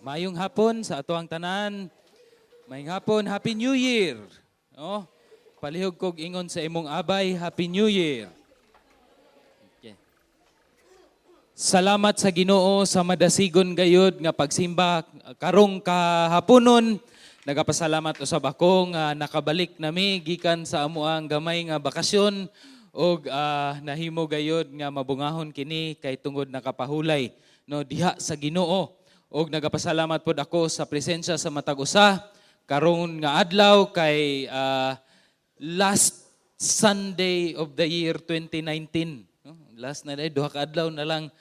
Mayong hapon sa atoang tanan. Mayong hapon, Happy New Year. No? Palihog kog ingon sa imong abay, Happy New Year. Okay. Salamat sa Ginoo sa madasigon gayud nga pagsimba karong kahaponon. Nagapasalamat usab ako nga nakabalik nami gikan sa amoang gamay nga bakasyon ug nahimo gayud nga mabungahon kini kay tungod nakapahulay, no, diha sa Ginoo. Ug nagapasalamat pod ako sa presensya sa matag usa karon nga adlaw kay last Sunday of the year 2019, no? Last na day, duha ka adlaw na lang.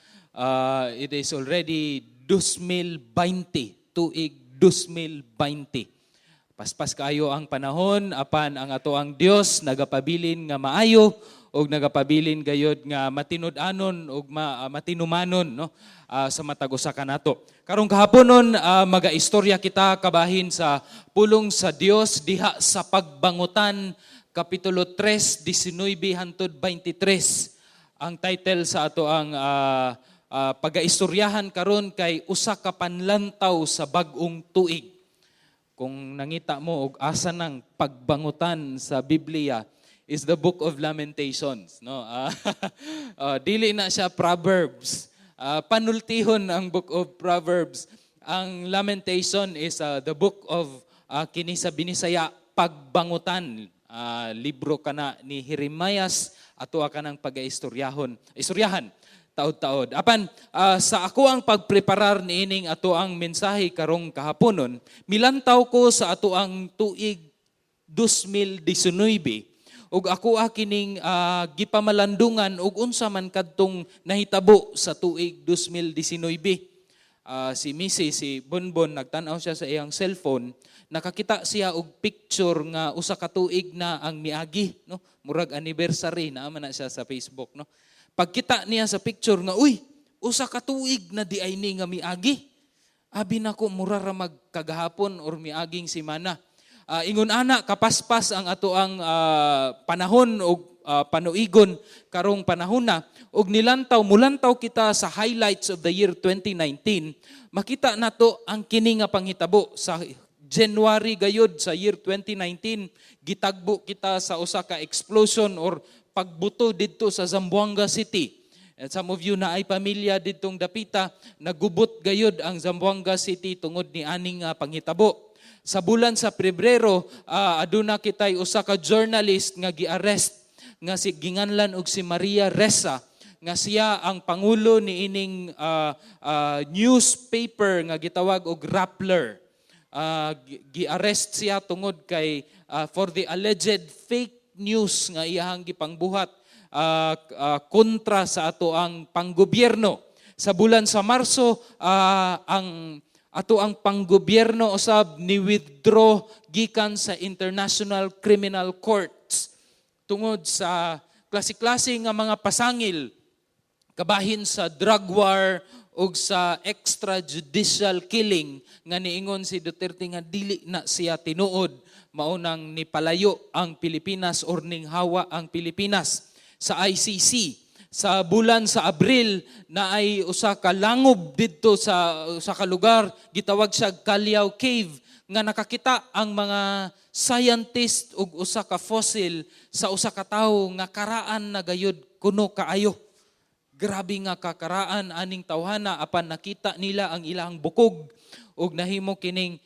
It is already 2020, tuig 2020. Paspas kaayo ang panahon, apan ang ato ang Dios nagapabilin nga maayo ug nagapabilin gayod nga matinud-anon ug matinumanon, no, sa matag usa kanato. Karong kahaponon, magaistorya kita kabahin sa pulong sa Dios diha sa Pagbangutan kapitulo 3, 19 hantod 23. Ang title sa ato ang pagaistoryahan karon kay "Usa ka Panlantaw sa Bag-ong Tuig." Kung nangita mo og asa ng Pagbangutan sa Biblia, is the Book of Lamentations, no? Dili na siya Proverbs. Panultihon ang Book of Proverbs. Ang Lamentation is the book of kini sa Binisaya, Pagbangutan. Libro kana ni Jeremias, ato ka ng pagaistoryahon. Istoryahan taod-taod. Apan sa ako ang pagpreparar niining ato ang mensahe karong kahaponon, milantaw ko sa ato ang tuig 2019 ug ako kining gipamalandungan ug unsa man kadtong nahitabo sa tuig 2019. Si Missy, si Bonbon, nagtan-aw siya sa iyang cellphone, nakakita siya og picture nga usa ka tuig na ang miagi, no? Murag anniversary na man na siya sa Facebook, no? Pagkita niya sa picture nga, "Uy, usa ka tuig na di ay ni nga miagi. Abi nako, mura ra magkagahapon or miaging semana." Ingon ana kapaspas ang ato ang panahon og panuigon karong panahon na, og nilantaw mulantaw kita sa highlights of the year 2019, makita nato ang kini nga panghitabo sa January gayud sa year 2019. Gitagbo kita sa usa ka explosion or pagbuto didto sa Zamboanga City. And some of you na ay pamilya didtong dapita, nagubot gayud ang Zamboanga City tungod ni aning panghitabo. Sa bulan sa Pebrero, aduna kitay usa ka journalist nga gi-arrest nga si ginganlan og si Maria Ressa, nga siya ang pangulo ni ining newspaper nga gitawag og Rappler. Gi-arrest siya tungod kay for the alleged fake news nga iyahang gipangbuhat kontra sa ato ang panggobyerno. Sa bulan sa Marso, ang ato ang panggobyerno usab ni withdraw gikan sa International Criminal Courts tungod sa klase-klase nga mga pasangil kabahin sa drug war ug sa extrajudicial killing nga niingon si Duterte nga dili na siya tinuod, maunang nipalayo ang Pilipinas or ning hawa ang Pilipinas sa ICC. Sa bulan sa Abril, na ay usa ka langob didto sa usa ka lugar gitawag siya Callao Cave nga nakakita ang mga scientist og usa ka fossil sa usa ka tawo nga karaan na gayud kuno kaayo. Grabe nga kakaraan aning tawhana, apan nakita nila ang ilang bukog ug nahimo kining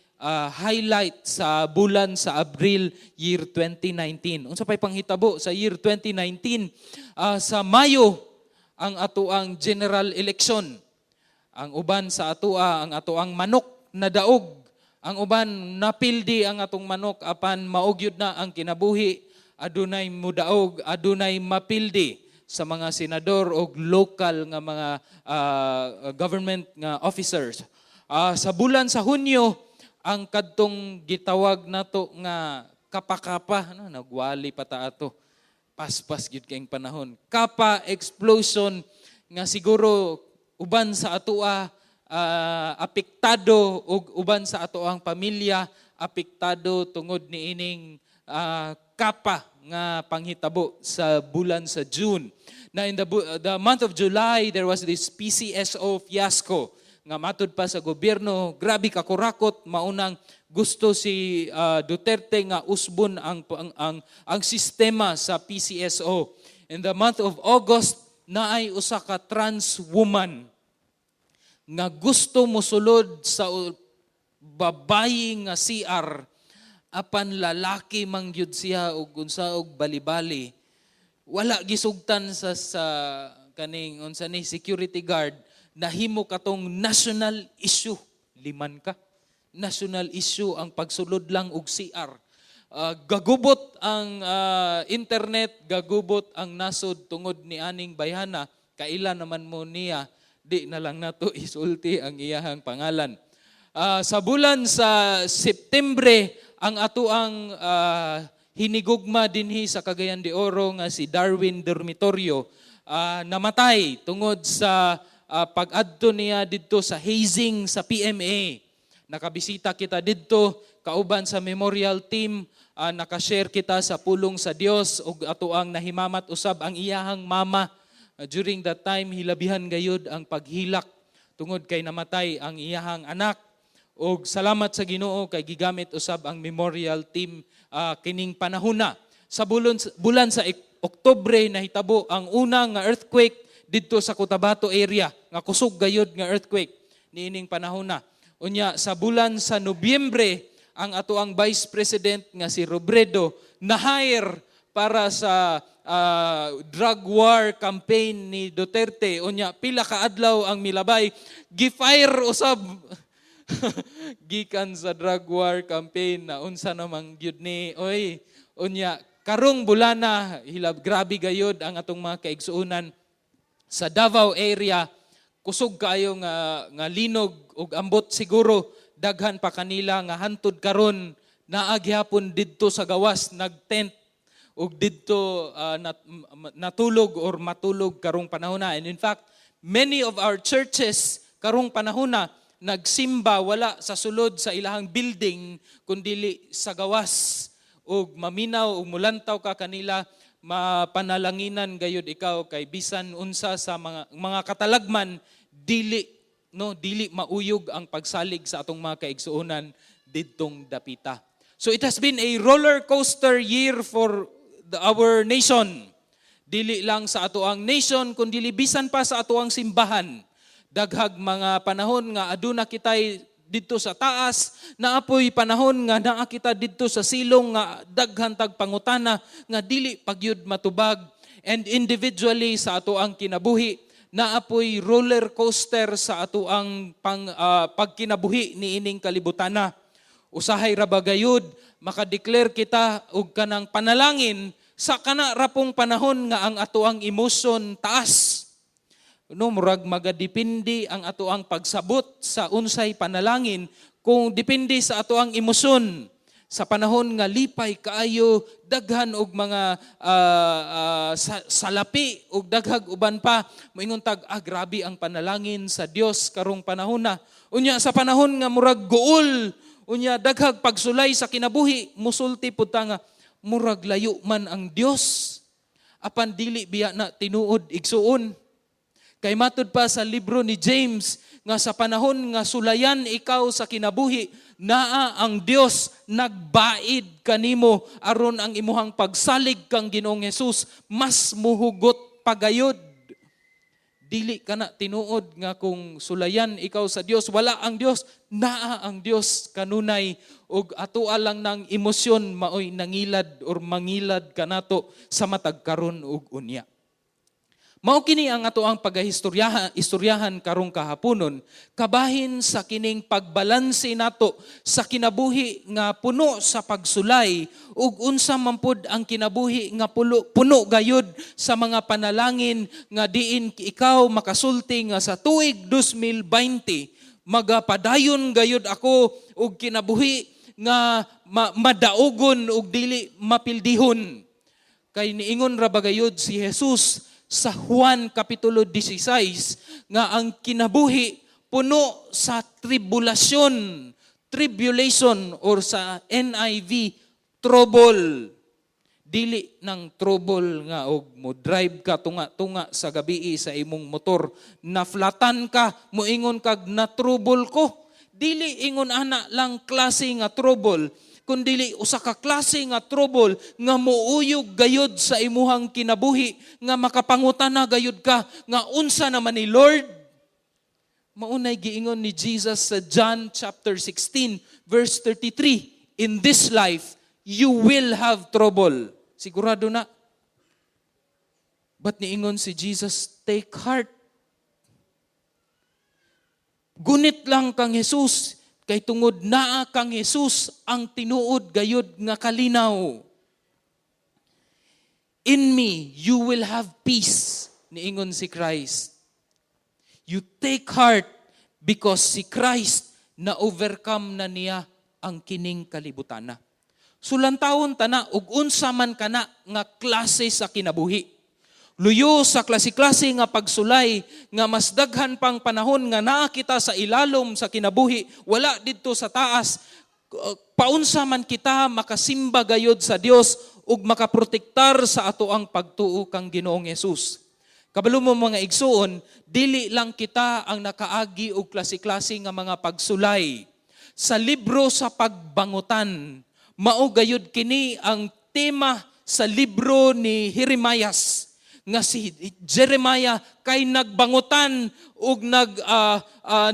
highlight sa bulan sa Abril year 2019. Unsa pay panghitabo sa year 2019? Sa Mayo ang atoang general election. Ang uban sa atoa, ang atoang manok na daog. Ang uban napildi ang atong manok, apan mao gyud na ang kinabuhi, adunay mudaog, adunay mapildi sa mga senador o local nga mga government nga officers. Sa bulan sa Hunyo, ang kadtong gitawag nato nga kapakapa, no, nagwali pa ta ato. Paspas gyud kayong panahon. Kapa explosion nga siguro uban sa atoa apektado ug uban sa ato ang pamilya apektado tungod niining kapa nga panghitabo sa bulan sa June. Na in the month of July, there was this PCSO fiasco nga nga matud pa sa gobyerno grabe ka kurakot, maunang gusto si Duterte nga usbon ang sistema sa PCSO. In the month of August, naay usa ka trans woman nga gusto mosulod sa babayi nga CR apan lalaki man gyud siya og unsa og balibali. Wala gisugtan sa kaning unsa ni security guard. Nahimo katong national issue. Liman ka national issue ang pagsulod lang og CR. Gagubot ang internet, gagubot ang nasod tungod ni aning bayhana. Kaila naman mo niya, di na lang nato isulti ang iyahang pangalan. Sa bulan sa Septembre, ang atoang hinigugma dinhi sa Cagayan de Oro nga si Darwin Dormitorio namatay tungod sa pag-adto niya didto sa hazing sa PMA. Nakabisita kita didto kauban sa memorial team, nakashare kita sa pulong sa Dios ug ato ang nahimamat usab ang iyahang mama. During that time, hilabihan gayud ang paghilak tungod kay namatay ang iyahang anak. Og salamat sa Ginoo kay gigamit usab ang memorial team kining panahona. Sa bulan sa Oktubre, nahitabo ang una nga earthquake didto sa Cotabato area, nga kusog gayud nga earthquake niining panahona. Unya sa bulan sa Nobyembre, ang atoang Vice President nga si Robredo na-hire para sa drug war campaign ni Duterte. Unya pila ka adlaw ang milabay, gi-fire usab gikan sa drug war campaign na unsa namang gyud ni oy. Unya karong bulana, hilab grabe gayud ang atong mga kaigsuonan sa Davao area. Kusog kaayo nga linog ug ambot siguro daghan pa kanila nga hantud karon naa gihapon didto sa gawas nagtent ug didto natulog or matulog karong panahon na. And in fact, many of our churches karong panahon na nagsimba wala sa sulod sa ilahang building kundili sa gawas. Ug maminaw ug mulantaw ka kanila, mapanalanginan gayud ikaw kay bisan unsa sa mga katalagman, dili no dili mauyog ang pagsalig sa atong mga kaigsuonan didtong dapita. So it has been a roller coaster year for our nation. Dili lang sa atoang nation kundi bisan pa sa atoang simbahan. Daghag mga panahon nga aduna kitay didto sa taas, naapoy panahon nga naa kita didto sa silong nga daghan tag pangutana nga dili pagyud matubag. And individually sa atoang kinabuhi, naapoy roller coaster sa atoang pagkinabuhi niining kalibutana. Usahay ra ba gayud makadeclare kita og kanang panalangin sa kana rapong panahon nga ang atoang emotion taas? No, murag magadepende ang atoang pagsabot sa unsay panalangin kung depende sa atoang emosyon. Sa panahon nga lipay kaayo, daghan og mga salapi og daghag uban pa, moingon tag, "Ah, grabe ang panalangin sa Dios karong panahon na." Unya sa panahon nga murag guol, unya daghag pagsulay sa kinabuhi, musulti pud ta nga murag layo man ang Dios. Apan dili biya na tinuod, igsuon? Kay matud pa sa libro ni James nga sa panahon nga sulayan ikaw sa kinabuhi, naa ang Dios nagbaid kanimo aron ang imuhang pagsalig kang Ginoong Hesus mas muhugot pagayod. Dili kana tinuod nga kung sulayan ikaw sa Dios, wala ang Dios. Naa ang Dios kanunay ug atoa lang ng emosyon maoy nangilad or mangilad kanato sa matag karon ug unya. Mao kini ang ato ang pagahistoryahan istoryahan karong kahaponon kabahin sa kining pagbalanse nato sa kinabuhi nga puno sa pagsulay ug unsa man pud ang kinabuhi nga puno gayud sa mga panalangin nga diin ikaw makasulti nga sa tuig 2020 magapadayon gayud ako og kinabuhi nga madaugon ug dili mapildihon. Kay niingon ra ba gayud si Jesus sa Juan Kapitulo 16 nga ang kinabuhi puno sa tribulasyon, tribulation or sa NIV, trouble. Dili nang trouble nga og mo drive ka tunga-tunga sa gabii sa imong motor, na-flatan ka, moingon kag "Na trouble ko." Dili ingon ana lang klase nga trouble, kundili usa ka klase nga trouble nga muuyog gayod sa imuhang kinabuhi, nga makapangutana gayod ka nga "Unsa naman ni, Lord?" Maunay giingon ni Jesus sa John chapter 16 verse 33, "In this life you will have trouble." Sigurado na. But niingon si Jesus, "Take heart." Gunit lang kang Jesus kay tungod naa kang Jesus ang tinuod gayud nga kalinaw. "In me you will have peace," niingon si Christ. You take heart because si Christ na overcome na niya ang kining kalibutan na. Sulantawon tana ug unsa man kana nga klase sa kinabuhi. Luyo sa klase-klase nga pagsulay nga mas daghan pang panahon nga naa kita sa ilalom sa kinabuhi, wala didto sa taas, paunsa man kita makasimba gayod sa Dios ug makaprotektar sa ato ang pagtuo kang Ginoong Hesus? Kabalo mo, mga igsuon, dili lang kita ang nakaagi og klase-klase nga mga pagsulay. Sa libro sa Pagbangutan, mao gayud kini ang tema sa libro ni Jeremias, nga si Jeremiah kay nagbangutan ug nag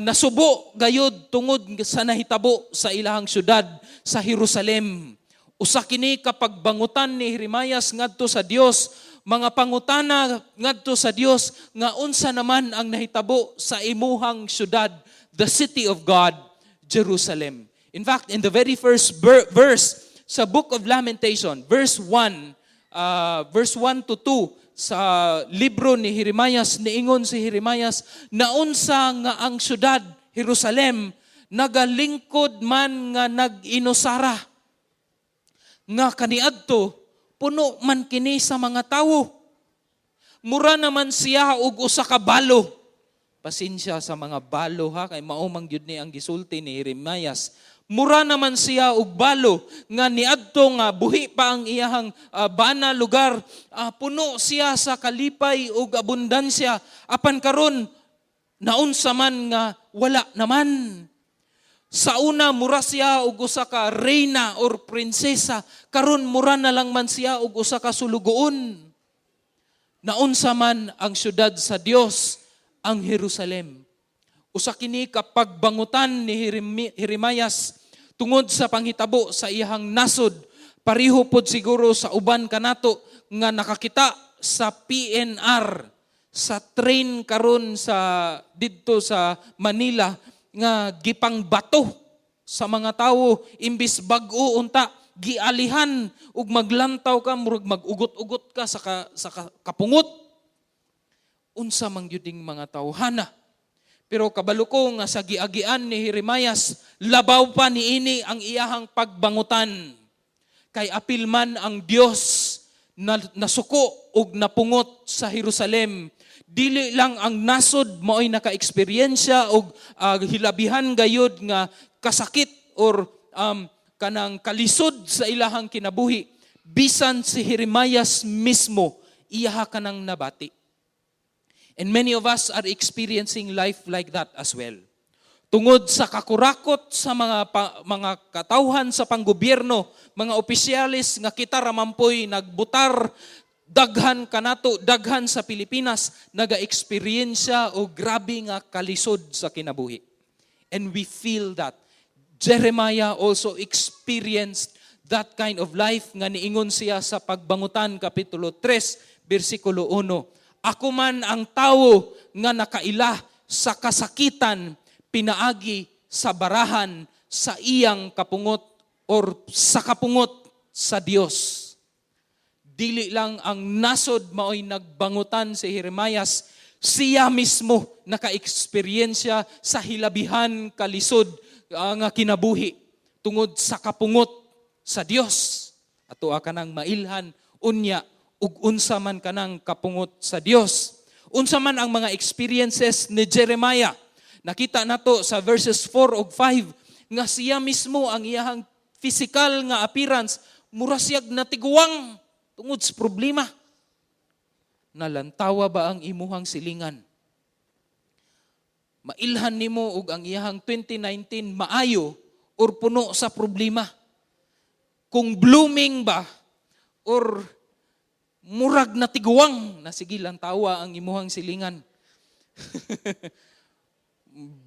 nasubo gayud tungod sa nahitabo sa ilahang syudad sa Jerusalem. Usa kini ka pagbangutan ni Jeremias ngadto sa Dios, mga pangutana ngadto sa Dios nga unsa naman ang nahitabo sa imuhang syudad, the city of God, Jerusalem. In fact, in the very first verse sa Book of Lamentation, verse 1, verse 1 to 2 sa libro ni Jeremias, niingon si Jeremias, naunsa nga ang syudad Jerusalem nagalingkod man nga nag-inusara nga kaniadto puno man kini sa mga tawo. Mura naman siya og usa ka balo. Pasensya sa mga balo ha, kay mao man gyud ni ang gisulti ni Jeremias. Mura naman siya og balo nga niadto nga buhi pa ang iyahang bana lugar, puno siya sa kalipay ug abundansya, apan karon naunsa man nga wala naman. Sa una mura siya og usa ka reyna or prinsesa, karon mura na lang man siya og usa ka sulugoon. Naunsa man ang syudad sa Dios, ang Jerusalem? Usa kini ka pagbangutan ni Jeremias tungod sa panghitabo sa iyahang nasod. Pareho pod siguro sa uban kanato nga nakakita sa PNR, sa train karon sa didto sa Manila nga gipangbato sa mga tawo imbis bag-o unta gialihan ug maglantaw ka, murag mag-ugot-ugot ka sa kapungot. Unsa man gyud ning mga tawhana? Pero kabalo ko nga sa giagian ni Jeremias, labaw pa niini ang iyahang pagbangutan. Kay apil man ang Dios na nasuko ug napungot sa Jerusalem. Dili lang ang nasod mao'y naka-eksperyensya og hilabihan gayud nga kasakit or kanang kalisod sa ilahang kinabuhi. Bisan si Jeremias mismo, iyaha kanang nabati. And many of us are experiencing life like that as well. Tungod sa kakurakot sa mga katawhan sa panggobyerno, mga opisyalis nga kita ra man poy nagbutar, daghan kanato, daghan sa Pilipinas naga-eksperyensya og grabe nga kalisod sa kinabuhi. And we feel that. Jeremiah also experienced that kind of life nga niingon siya sa Pagbangutan kapitulo 3 bersikulo 1, "Ako man ang tawo nga nakaila sa kasakitan pinaagi sa barahan sa iyang kapungot or sa kapungot sa Dios." Dili lang ang nasod maoy nagbangutan si Jeremias, siya mismo naka-eksperyensya sa hilabihan kalisod nga kinabuhi tungod sa kapungot sa Dios. Ato kanang mailhan unya ug unsa man kanang kapungot sa Dios. Unsa man ang mga experiences ni Jeremiah? Nakita nato sa verses 4 ug 5 nga siya mismo, ang iyahang physical nga appearance, mura siyag natiguang. Tungod sa problema. Nalantawa ba ang imuhang silingan? Mailhan nimo og ang iyahang 2019 maayo or puno sa problema? Kung blooming ba or murag na tiguang na, sige, lantawa ang imuhang silingan.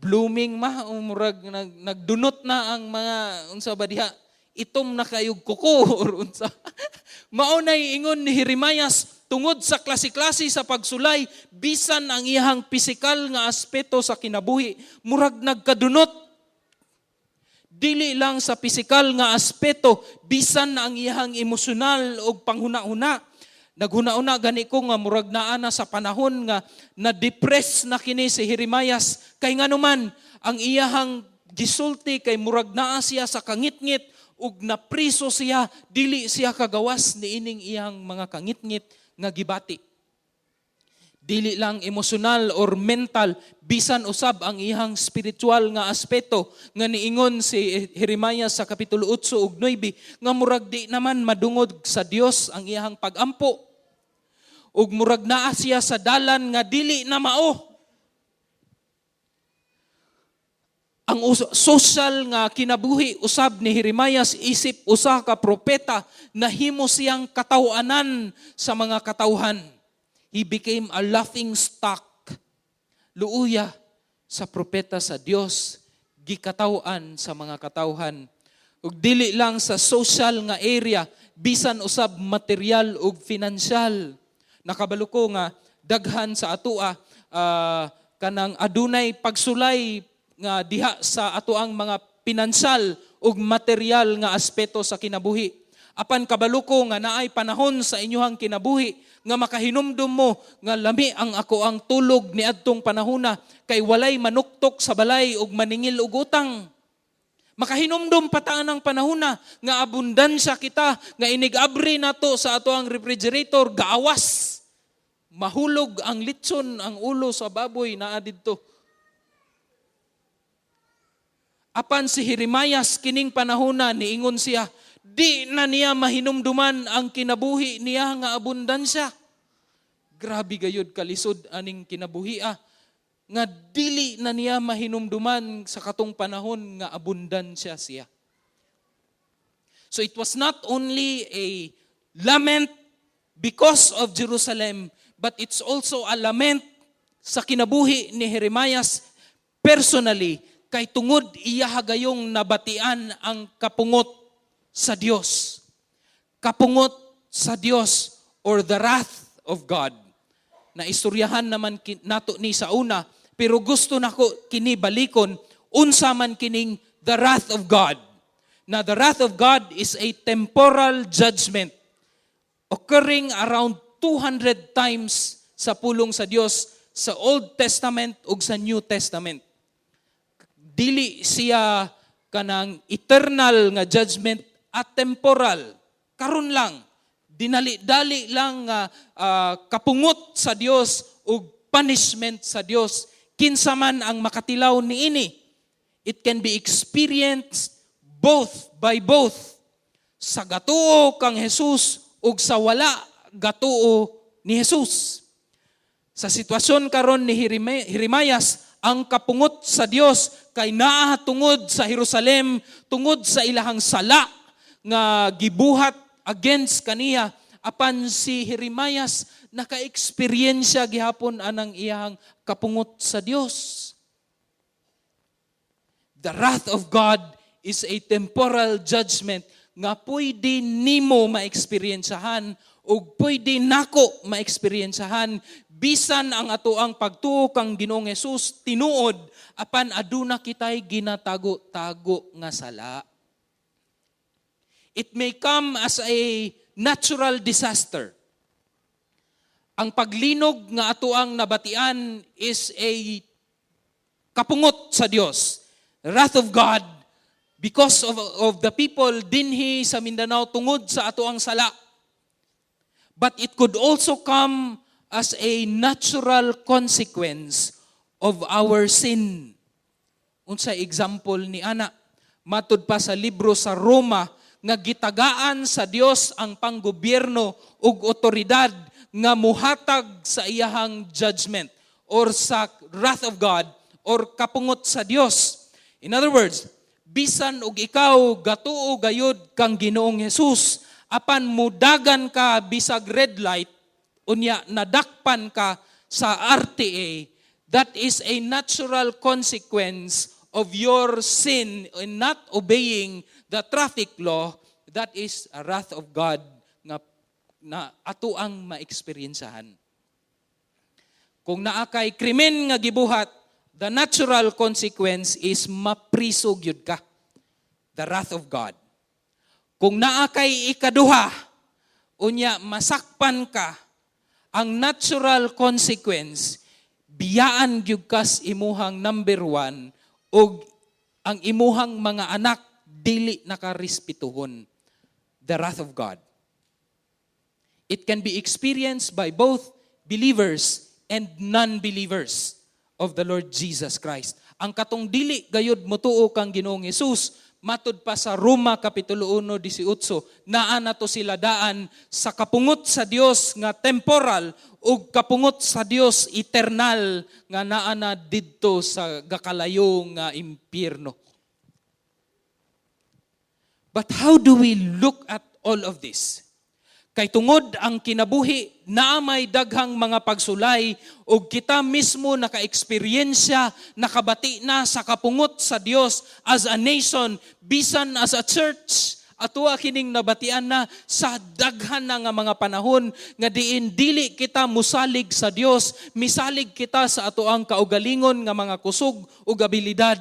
Blooming ma o murag nagdunot na ang mga unsa ba diha, itom na kayog kuko or unsa. Mao nay ingon ni Jeremias, tungod sa klase-klase sa pagsulay, bisan ang iyahang pisikal nga aspeto sa kinabuhi murag nagkadunot. Dili lang sa pisikal nga aspeto, bisan na ang iyahang emosyonal o panghuna-huna. Naghuna-huna gani ko nga murag naa na sa panahon nga na-depress na kini si Jeremias, kay nganuman ang iyahang gisulti kay murag naa siya sa kangitngit ug napriso siya, dili siya kagawas niining iyang mga kangitngit nga gibati. Dili lang emosyonal or mental, bisan usab ang iyang spiritual nga aspeto, nga niingon si Jeremias sa kapitulo 8 ug 9 nga murag di naman madungog sa Dios ang iyang pagampo. Ug murag naa siya sa dalan nga dili na mao. Ang social nga kinabuhi usab ni Jeremias isip usa ka propeta, nahimo siyang kataw-anan sa mga katawhan. He became a laughing stock. Luuya sa propeta sa Dios, gikataw-an sa mga katawhan. Ug dili lang sa social nga area, bisan usab material ug financial. Nakabalo ko nga daghan sa atoa kanang adunay pagsulay nga diha sa atoang mga pinansyal ug material nga aspeto sa kinabuhi. Apan kabalo ko nga naay panahon sa inyuhang kinabuhi nga makahinumdum mo nga lami ang ako ang tulog niadtong panahona kay walay manuktok sa balay ug maningil og utang. Makahinumdum pa ta ang panahona nga abundansya kita, nga inig-abri nato sa ato ang refrigerator, gaawas. Mahulog ang litson, ang ulo sa baboy naa didto. Apan si Jeremias kining panahona, niingon siya, di na niya mahinumduman ang kinabuhi niya nga abundansya. Grabe gayud kalisod aning kinabuhi nga dili na niya mahinumduman sa katong panahon nga abundansya siya. So it was not only a lament because of Jerusalem, but it's also a lament sa kinabuhi ni Jeremias personally, kay tungod iya hagayong nabatian ang kapungot sa Dios. Kapungot sa Dios or the wrath of God. Naistoryahan naman nato ni sa una, pero gusto nako kini balikon, unsa man kining the wrath of God. Na the wrath of God is a temporal judgment occurring around 200 times sa pulong sa Dios sa Old Testament ug sa New Testament. Dili siya kanang eternal nga judgment at temporal. Karon lang, dinali-dali lang nga kapungot sa Dios ug punishment sa Dios kinsa man ang makatilaw niini. It can be experienced both by both sa gatuo kang Jesus ug sa wala gatuo ni Jesus. Sa sitwasyon karon ni Jeremias, ang kapungot sa Dios kay naa tungod sa Jerusalem, tungod sa ilahang sala nga gibuhat against kaniya. Apan si Jeremias naka-eksperyensya gihapon anang iyang kapungot sa Dios. The wrath of God is a temporal judgment nga pwede nimo maeksperiensyahan ug pwede nako maeksperiensyahan bisan ang atoang pagtuo kang Ginoong Hesus tinuod, apan aduna kitay ginatago-tago nga sala. It may come as a natural disaster. Ang paglinog nga atoang nabatian is a kapungot sa Dios. Wrath of God because of the people dinhi sa Mindanao tungod sa atoang sala. But it could also come as a natural consequence of our sin. Unsa example ni ana? Matud pa sa libro sa Roma nga gitagaan sa Dios ang panggobyerno ug otoridad nga muhatag sa iyahang judgment or sa wrath of God or kapungot sa Dios. In other words, bisan og ikaw gatuo gayud kang Ginoong Hesus, apan mudagan ka bisag red light, unya nadakpan ka sa RTA, that is a natural consequence of your sin in not obeying the traffic law. That is a wrath of God nga na ato ang maeksperiensyahan. Kung naa kay krimen nga gibuhat, the natural consequence is mapriso gyud ka. The wrath of God. Kung naa kay ikaduha, unya masakpan ka, ang natural consequence, biyaan gyud kas imuhang number one ug ang imuhang mga anak dili nakarespetuhon. The wrath of God. It can be experienced by both believers and non-believers of the Lord Jesus Christ. Ang katong dili gayud motuo kang Ginoong Hesus, matud pa sa Roma Kapitulo 1:18, naa na to sila daan sa kapungot sa Dios nga temporal ug kapungot sa Dios eternal nga naa na didto sa gakalayo nga impyerno. But how do we look at all of this? Kay tungod ang kinabuhi naa may daghang mga pagsulay ug kita mismo naka-eksperyensya, nakabati na sa kapungot sa Dios as a nation, bisan as a church. Atoa kining nabatian na sa daghan na nga mga panahon nga diin dili kita musalig sa Dios, misalig kita sa atoang kaugalingon nga mga kusog ug abilidad.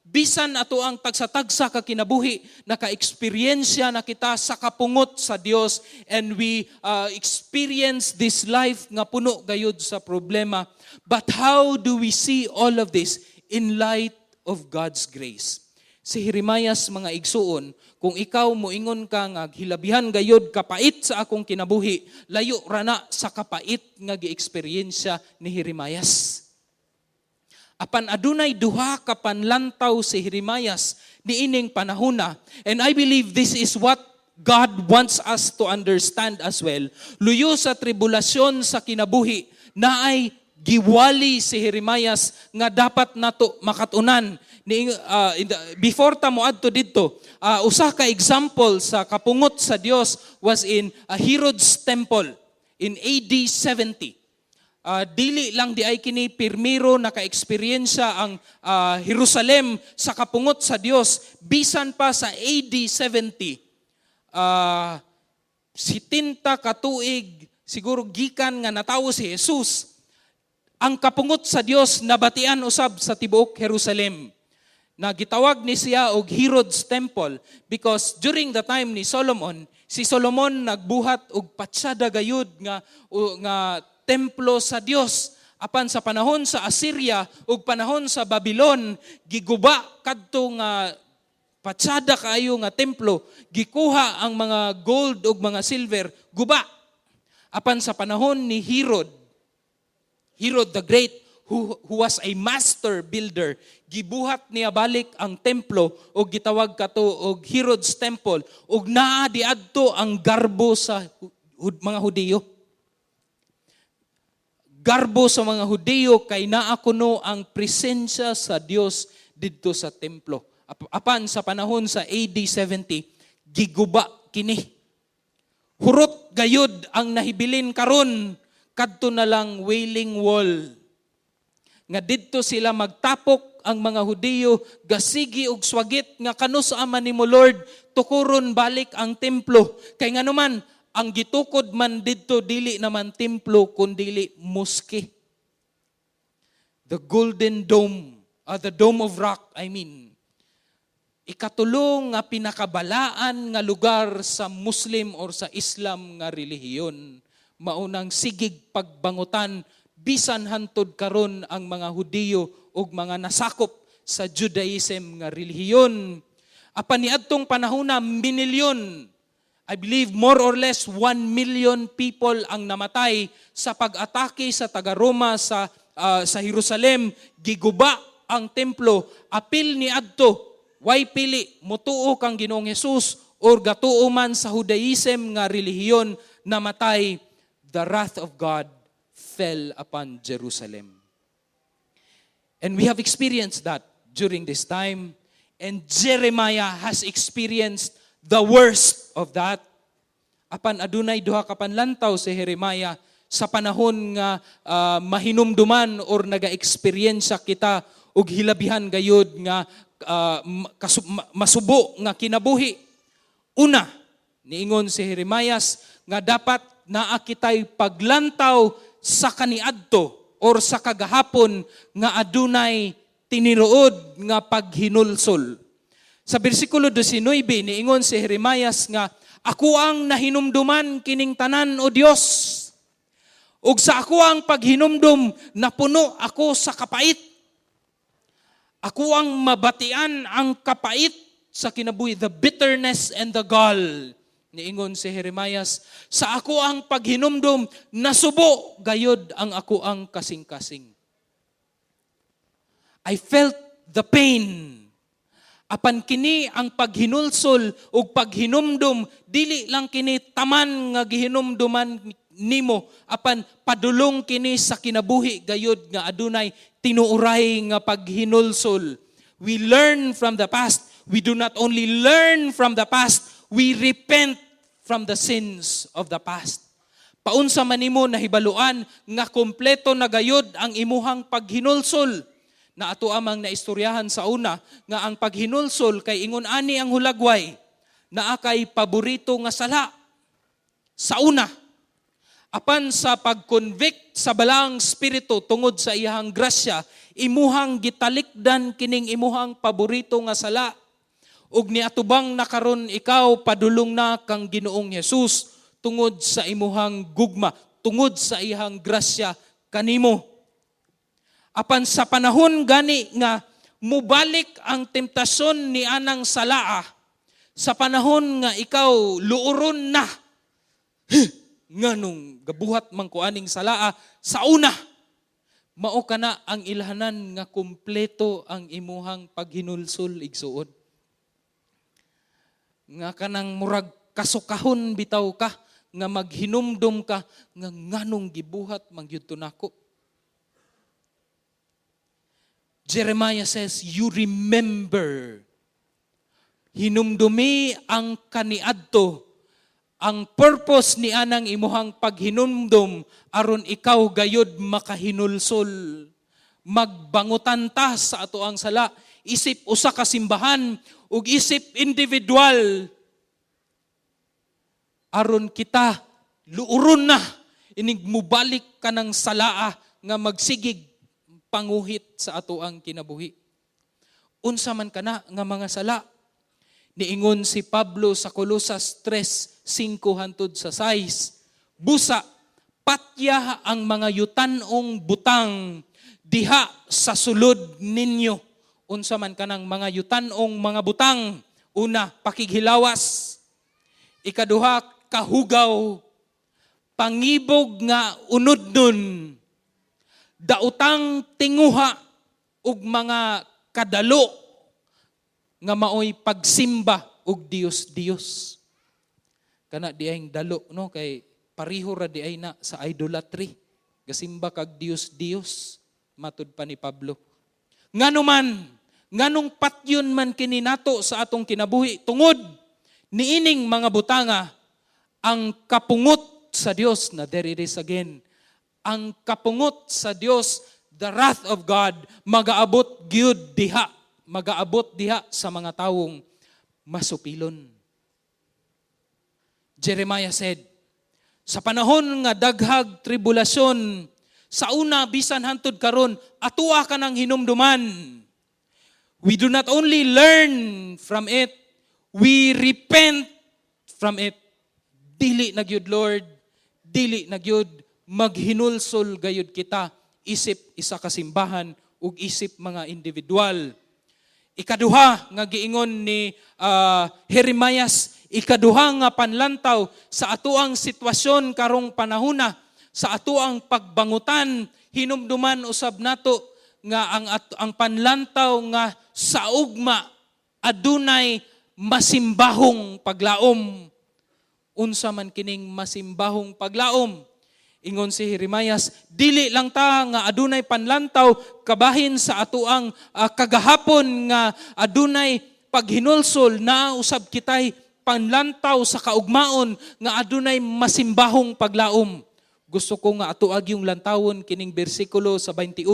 Bisan ato ang tagsa-tagsa ka kinabuhi, naka-eksperyensya na kita sa kapungot sa Dios and we experience this life nga puno gayud sa problema. But how do we see all of this in light of God's grace? Si Jeremias, mga igsuon, kung ikaw moingon ka nga hilabihan gayud kapait sa akong kinabuhi, layo ra na sa kapait nga gi-eksperyensya ni Jeremias. Apan adunay duha ka panlantaw si Jeremias niining panahona. And I believe this is what God wants us to understand as well. Luyo sa tribulasyon sa kinabuhi, naay giwali si Jeremias nga dapat nato makatunan. Ni, before ta moadto didto, usa ka example sa kapungot sa Dios was in Herod's temple in AD 70. Dili lang di ay kini pirmiro naka-eksperyensya ang Jerusalem sa kapungot sa Dios, bisan pa sa AD 70, 70 ka tuig siguro gikan nga natawo si Jesus, ang kapungot sa Dios nabatian usab sa tibuok Jerusalem na gitawag ni siya og Herod's temple because during the time ni Solomon, si Solomon nagbuhat og patsada gayud nga templo sa Dios. Apan sa panahon sa Assyria ug panahon sa Babylon, giguba kadto nga patsada kaayo nga templo, gikuha ang mga gold ug mga silver, guba. Apan sa panahon ni Herod, Herod the Great, who was a master builder, gibuhat niya balik ang templo ug gitawag kato og Herod's temple ug naa diadto ang garbo sa mga Hudiyo. Garbo sa mga Hudiyo kay naa kuno ang presensya sa Dios didto sa templo. Apan sa panahon sa AD 70, giguba kini. Hurot gayud ang nahibilin karon, kadto na lang Wailing Wall. Nga didto sila magtapok ang mga Hudiyo, gasigi og swagit nga kanus-a man nimo, Lord, tukuron balik ang templo. Kay nganuman ang gitukod man didto dili naman templo kundili mosque. The Golden Dome, the Dome of Rock, I mean. Ikatulo nga pinakabalaan nga lugar sa Muslim or sa Islam nga relihiyon. Maunang sigig pagbangutan bisan hantod karon ang mga Hudiyo ug mga nasakop sa Judaism nga relihiyon. Apan niadtong panahona, minilyon, I believe more or less 1 million people ang namatay sa pag-atake sa taga-Roma sa Jerusalem, giguba ang templo, apil ni adto, way pili, mutuo kang Ginoong Hesus or gatuo man sa Judaism nga relihiyon namatay, the wrath of God fell upon Jerusalem. And we have experienced that during this time. And Jeremiah has experienced the worst of that. Apan adunay duha ka panlantaw si Jeremiah sa panahon nga mahinumduman or naga-eksperyensya kita og hilabihan gayud nga masubo nga kinabuhi. Una, niingon si Jeremias nga dapat naa kitay paglantaw sa kaniadto or sa kagahapon nga adunay tinuod nga paghinulsol. Sa bersikulo 19, niingon si Jeremias nga, "Ako ang nahinumduman kining tanan, O Dios. Ug sa ako ang paghinumdum, napuno ako sa kapait." Ako ang mabatian ang kapait sa kinabuhi, the bitterness and the gall. Niingon si Jeremias, "Sa ako ang paghinumdum, nasubo gayod ang ako ang kasing-kasing. I felt the pain." Apan kini ang paghinulsol ug paghinumdum, dili lang kini taman nga gihinumduman nimo, apan padulong kini sa kinabuhi gayud nga adunay tinuoray nga paghinulsol. We learn from the past. We do not only learn from the past, we repent from the sins of the past. Paunsa man nimo nahibaluan nga kompleto na gayud ang imuhang paghinulsol? Na ato amang naistoryahan sa una nga ang paghinulsol kay ingon ani ang hulagway: naa kay paborito nga sala sa una. Apan sa pag-convict sa Balaang Espiritu tungod sa iyahang grasya, imuhang gitalikdan kining imuhang paborito nga sala. Ug niatubang na karon ikaw, padulong na kang Ginoong Hesus tungod sa imuhang gugma, tungod sa iyahang grasya kanimo. Apan sa panahon gani nga mubalik ang temptasyon ni anang salaa, sa panahon nga ikaw luoron na, "Nganong gabuhat man ko aning salaa sa una?" mao kana ang ilhanan nga kumpleto ang imuhang paghinulsol, igsuon. Nga kanang murag kasukahon bitaw ka nga maghinumdum ka nga nganong gibuhat man gyud to nako. Jeremiah says, "You remember." Hinumdumi ang kaniadto. Ang purpose ni anang imuhang paghinumdum aron ikaw gayud makahinulsol. Magbangutan ta sa ato ang sala isip usa ka simbahan ug isip individual, aron kita luoron na inig mubalik ka ng salaa nga magsigig panguhit sa ato ang kinabuhi. Unsa man kana nga mga sala? Niingon si Pablo sa Colosas 3:5 hantod sa 6, "Busa, patya ang mga yutanong butang diha sa sulod ninyo." Unsa man kanang mga yutanong mga butang? Una, pakighilawas. Ikaduha, kahugaw. Pangibog nga unodnon. Daotang tinguha ug mga kadalo nga maoy pagsimba og Dios-Dios. Kana diayng dalo, no, kay pareho ra diay na sa idolatry. Gasimba kag Dios-Dios, matud pa ni Pablo. Ngano man, nganong patyon man kini nato sa atong kinabuhi? Tungod niining mga butanga ang kapungot sa Dios na, there it is again. Ang kapungot sa Dios, the wrath of God, magaabot gyud diha, magaabot diha sa mga tawong masupilon. Jeremiah said, sa panahon nga daghag tribulasyon, sa una bisan hantod karon, atua ka ng hinumduman. We do not only learn from it, we repent from it. Dili na gyud, Lord, dili na gyud. Maghinulsol gayud kita isip isa ka simbahan ug isip mga individual. Ikaduha nga giingon ni Jeremias, ikaduha nga panlantaw sa atuang sitwasyon karong panahona, sa atuang pagbangutan, hinumduman usab nato nga ang panlantaw nga sa ugma adunay masimbahong paglaom. Unsa man kining masimbahong paglaom? Ingon si Jeremias, dili lang ta nga adunay panlantaw kabahin sa atoang kagahapon nga adunay paghinulsol, na usab kitay panlantaw sa kaugmaon nga adunay masimbahong paglaom. Gusto ko nga ato yung lantawon kining bersikulo sa 21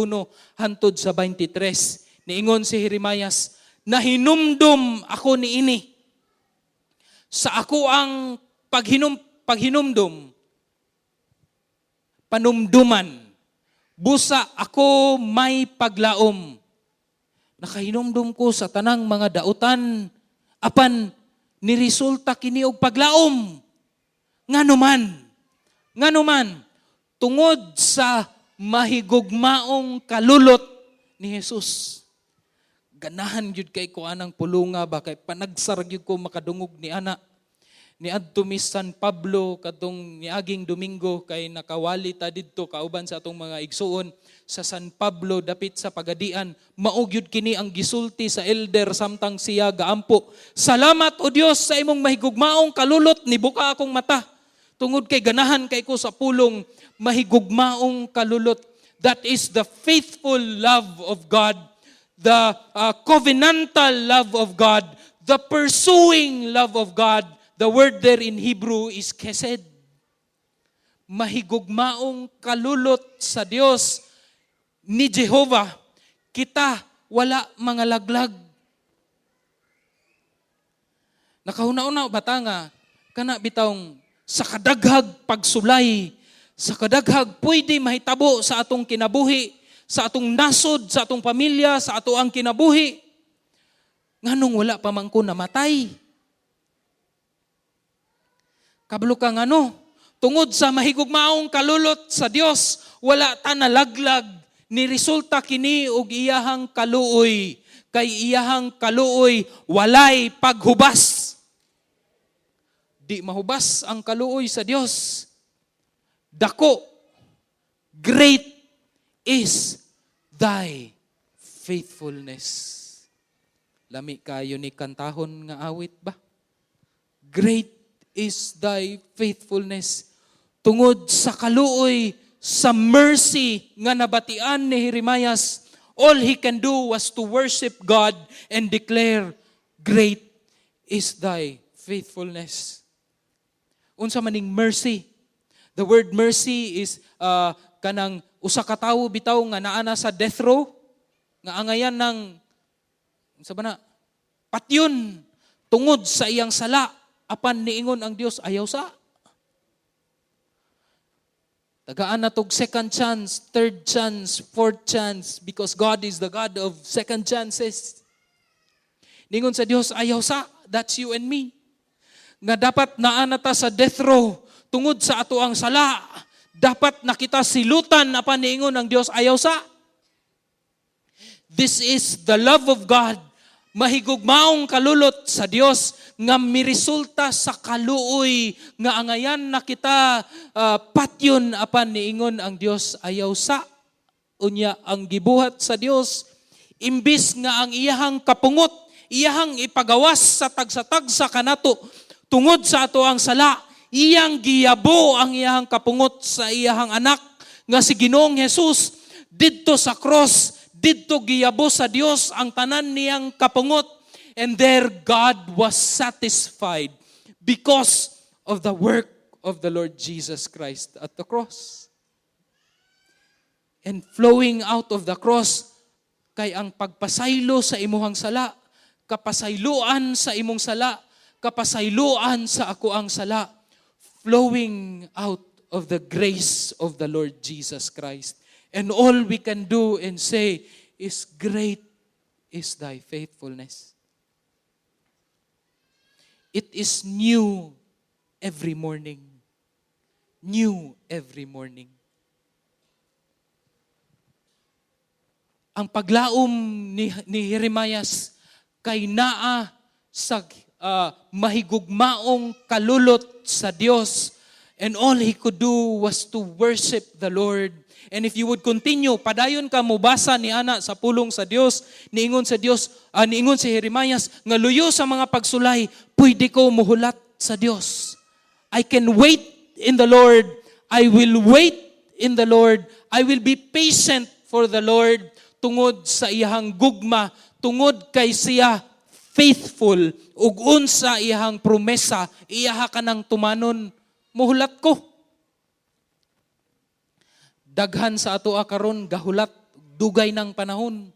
hantod sa 23. Niingon si Jeremias, "Nahinumdum ako niini. Sa ako ang paghinumdum, panumduman, busa ako may paglaom. Nakahinumdum ko sa tanang mga dautan, apan niresulta kini og paglaom. Ngano man? Ngano man? Tungod sa mahigugmaong kalulot ni Jesus." Ganahan gyud kay ko anang pulunga ba, kay panagsar gyud ko makadungog ni ana. Niadto mi San Pablo kadtong niaging Domingo kay nakawali ta didto kauban sa atong mga igsuon sa San Pablo dapit sa Pagadian. Mao gyud kini ang gisulti sa elder samtang siya gaampo. "Salamat, o Dios, sa imong mahigugmaong kalulot, nibuka akong mata." Tungod kay ganahan kay ko sa pulong mahigugmaong kalulot. That is the faithful love of God, the covenantal love of God, the pursuing love of God. The word there in Hebrew is kesed. Mahigugmaong kalulot sa Dios ni Jehovah, kita wala mga laglag. Nakahuna-una ba ta nga kana bitawng sa kadaghag pagsulay, sa kadaghag pwede mahitabo sa atong kinabuhi, sa atong nasod, sa atong pamilya, sa ato ang kinabuhi? Nganong wala pa man ko namatay? Kabalo ka ngano? Tungod sa mahigugmaong kalulot sa Dios, wala ta nalaglag. Ni resulta kini og iyahang kaluoy. Kay iyahang kaluoy walay paghubas. Di mahubas ang kaluoy sa Dios. Dako, great is thy faithfulness. Lami kayo ni kantahon nga awit ba? Great is thy faithfulness. Tungod sa kaluoy, sa mercy nga nabatian ni Jeremias, all he can do was to worship God and declare, "Great is thy faithfulness." Unsa maning mercy? The word mercy is kanang usa ka tawo bitaw nga naa na sa death row, nga angayan ng, unsa ba na, patyon tungod sa iyang sala, apan niingon ang Dios, "Ayaw sa." Tagaan na tog second chance, third chance, fourth chance, because God is the God of second chances. Ningon sa Dios, "Ayaw sa." That's you and me. Nga dapat naa na ta sa death row tungod sa ato ang sala. Dapat nakita silutan, apan niingon ang Dios, "Ayaw sa." This is the love of God. Mahigugmaong kalulot sa Dios nga miresulta sa kaluoy nga angayan na kita patyon, apan niingon ang Dios, "Ayaw sa." Unya ang gibuhat sa Dios, imbis nga ang iyahang kapungot iyahang ipagawas sa tagsa-tagsa kanato tungod sa ato ang sala, iyang giyabo ang iyahang kapungot sa iyahang anak nga si Ginoong Jesus didto sa cross. Didto giyabo sa Dios ang tanan niyang kapungot, and there God was satisfied because of the work of the Lord Jesus Christ at the cross. And flowing out of the cross, kay ang pagpasaylo sa imuhang sala, kapasayloan sa imong sala, kapasayloan sa ako ang sala, flowing out of the grace of the Lord Jesus Christ. And all we can do and say is, "Great is thy faithfulness." It is new every morning. New every morning. Ang paglaom ni Jeremias kay naa sa mahigugmaong kalulot sa Dios. And all he could do was to worship the Lord. And if you would continue, padayon ka mubasa ni ana sa pulong sa Dios, niingon sa Dios, niingon si Jeremias nga luyo sa mga pagsulay, pwede ko muhulat sa Dios. I can wait in the Lord. I will wait in the Lord. I will be patient for the Lord tungod sa iyahang gugma, tungod kay siya faithful ug unsa iyahang promesa, iyaha kanang tumanon, muhulat ko. Daghan sa atoa karon gahulat dugay ng panahon.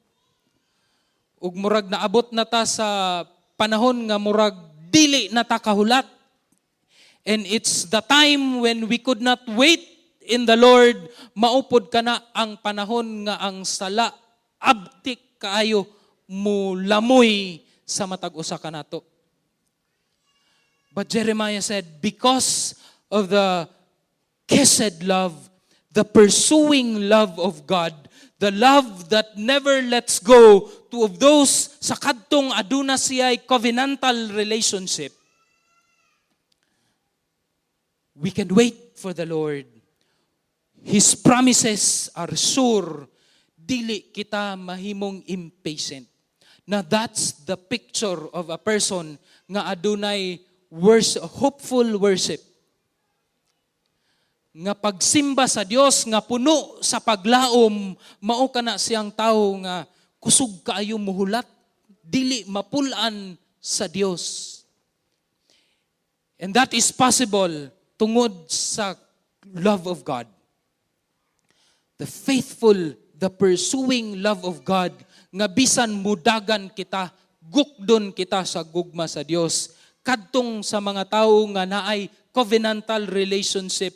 Ug murag naabot na ta sa panahon nga murag dili na ta kahulat. And it's the time when we could not wait in the Lord, mao pod kana ang panahon nga ang sala abtik kaayo mulamoy sa matag usa kanato. But Jeremiah said, because of the kesed love, the pursuing love of God, the love that never lets go to of those sa kadtong aduna siya'y covenantal relationship, we can wait for the Lord. His promises are sure. Dili kita mahimong impatient. Now that's the picture of a person nga adunay hopeful worship. Nga pagsimba sa Dios nga puno sa paglaom, mao kana siyang tawo nga kusog kaayo muhulat, dili mapul-an sa Dios. And that is possible tungod sa love of God. The faithful, the pursuing love of God nga bisan mudagan kita, gukdon kita sa gugma sa Dios kadtong sa mga tawo nga naay covenantal relationship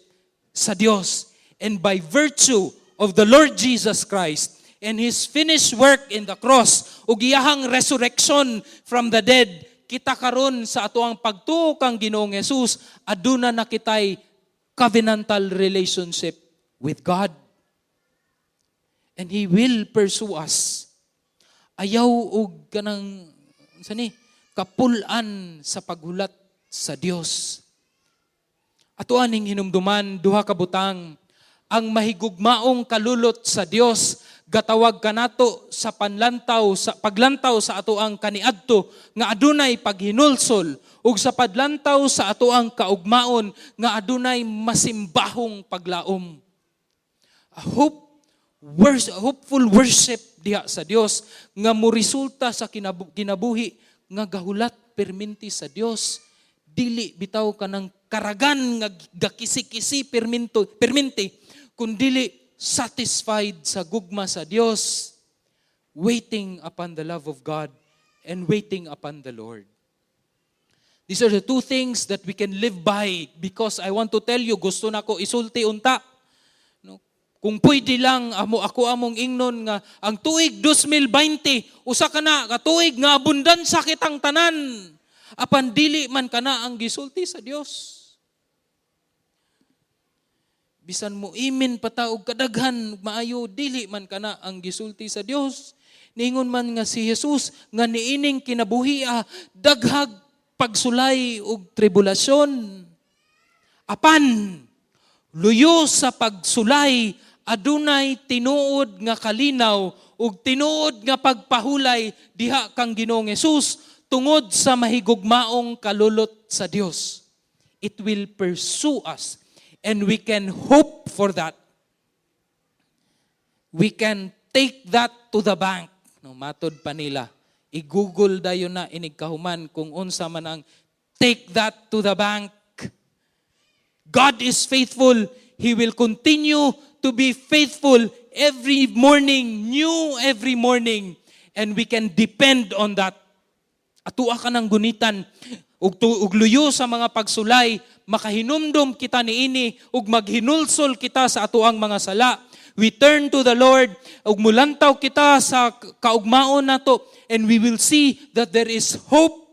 sa Dios. And by virtue of the Lord Jesus Christ and His finished work in the cross ug iyahang resurrection from the dead, kita karon sa atoang pagtuo kang Ginoong Jesus, aduna na kitay covenantal relationship with God. And He will pursue us. Ayaw og kanang sa ni kapul-an sa paghulat sa Dios. Ato aning hinumduman duha ka butang: ang mahigugmaong kalulot sa Dios gatawag kanato sa panlantaw sa paglantaw sa atoang kaniadto nga adunay paghinulsol ug sa paglantaw sa atoang kaugmaon nga adunay masimbahong paglaom. A hopeful worship diha sa Dios nga moresulta sa kinabuhi nga gahulat perminti sa Dios, dili bitaw kanang karagan nga gakisi-kisi perminto perminti, kundili satisfied sa gugma sa Dios, waiting upon the love of God and waiting upon the Lord. These are the two things that we can live by because I want to tell you, gusto nako isulti unta. No? Kung pwede lang, amo ako among ingnon nga ang tuig 2020, usa ka na ka tuig nga abundansya kitang tanan. Apan dili man kana ang gisulti sa Dios. Bisan mo imin pa ta og kadaghan maayo, dili man kana ang gisulti sa Dios. Niingon man nga si Jesus nga niining kinabuhia daghag pagsulay ug tribulasyon. Apan luyo sa pagsulay, adunay tinuod nga kalinaw ug tinuod nga pagpahulay diha kang Ginoong Hesus tungod sa mahigugmaong kalulot sa Dios. It will pursue us and we can hope for that. We can take that to the bank. No, matod pa nila. I-Google dayon na inig kahuman kung unsa man ang "take that to the bank." God is faithful. He will continue to be faithful every morning, new every morning. And we can depend on that. Atua kanang gunitan ug luyo sa mga pagsulay, makahinumdom kita niini ug maghinulsol kita sa atoang mga sala. We turn to the Lord ug mulantaw kita sa kaugmaon nato and we will see that there is hope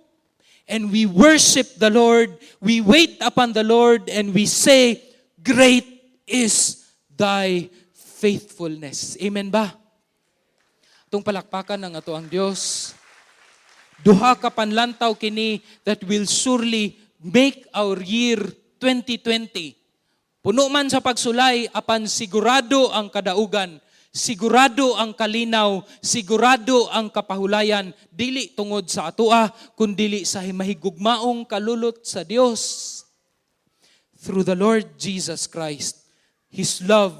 and we worship the Lord. We wait upon the Lord and we say, "Great is thy faithfulness." Amen ba? Atong palakpakan ng atoang Dios. Duha ka panlantaw kini that will surely make our year 2020 Puno man sa pagsulay, apan sigurado ang kadaugan, sigurado ang kalinaw, sigurado ang kapahulayan, dili tungod sa atoa, kundili sa mahigugmaong kalulot sa Dios. Through the Lord Jesus Christ, His love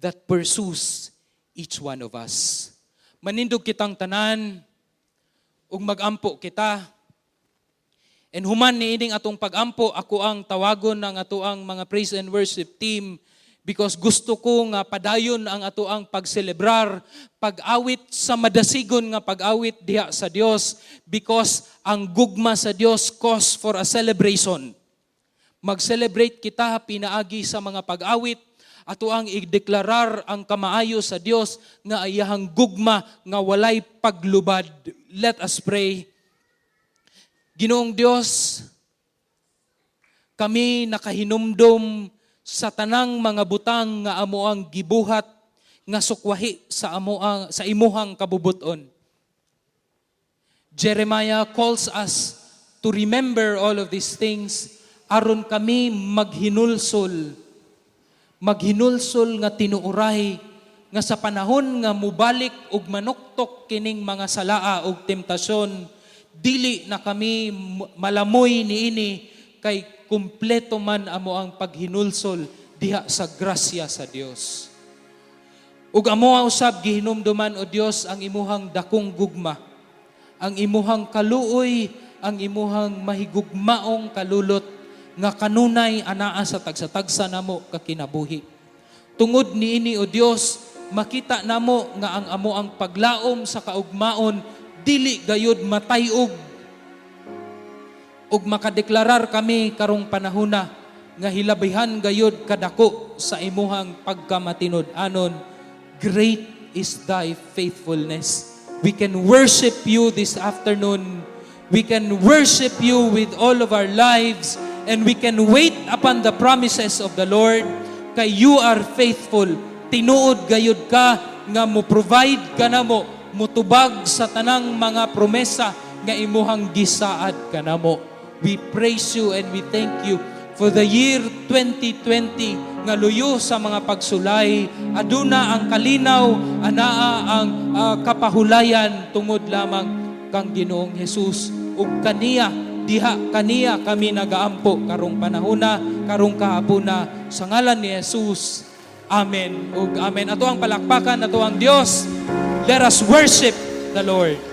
that pursues each one of us. Manindog kitang tanan, ug magampo kita. And human niining atong pagampo, ako ang tawagon ng atoang mga praise and worship team because gusto ko nga padayon ang atoang pagselebrar, pag-awit sa madasigon nga pag-awit diha sa Dios, because ang gugma sa Dios cause for a celebration. Mag-celebrate kita pinaagi sa mga pag-awit, ato ang ideklarar ang kamaayo sa Dios nga iyahang gugma nga walay paglubad. Let us pray. Ginoong Dios, kami nakahinumdom sa tanang mga butang nga amo ang gibuhat nga sukwahi sa imuhang kabubuton. Jeremiah calls us to remember all of these things aron kami maghinulsol, maghinulsol nga tinuoray nga sa panahon nga mubalik ug manuktok kining mga salaa ug temptasyon, dili na kami malamoy niini kay kumpleto man amo ang paghinulsol diha sa grasya sa Dios. Ug amo usab gihinumduman, o Dios, ang imuhang dakong gugma, ang imuhang kaluoy, ang imuhang mahigugmaong kalulot nga kanunay anaa sa tagsa-tagsa namo ka kinabuhi. Tungod niini, o Dios, makita namo nga ang amo ang paglaom sa kaugmaon dili gayud matay-og ug makadeklarar kami karong panahona nga hilabihan gayud kadako sa imuhang pagkamatinud-anon. Great is thy faithfulness. We can worship you this afternoon. We can worship you with all of our lives, and we can wait upon the promises of the Lord kay you are faithful. Tinuod gayud ka nga mo provide ka namo, mutubag sa tanang mga promesa nga imuhang gisaad kanamo. We praise you and we thank you for the year 2020 nga luyo sa mga pagsulay, aduna ang kalinaw, anaa ang kapahulayan tungod lamang kang Ginoong Jesus, ug kaniya diha kaniya kami nagaampo karong panahona, karong kahapuna, sa ngalan ni Jesus. Amen ug amen. Ato ang palakpakan ato ang Dios. Let us worship the Lord.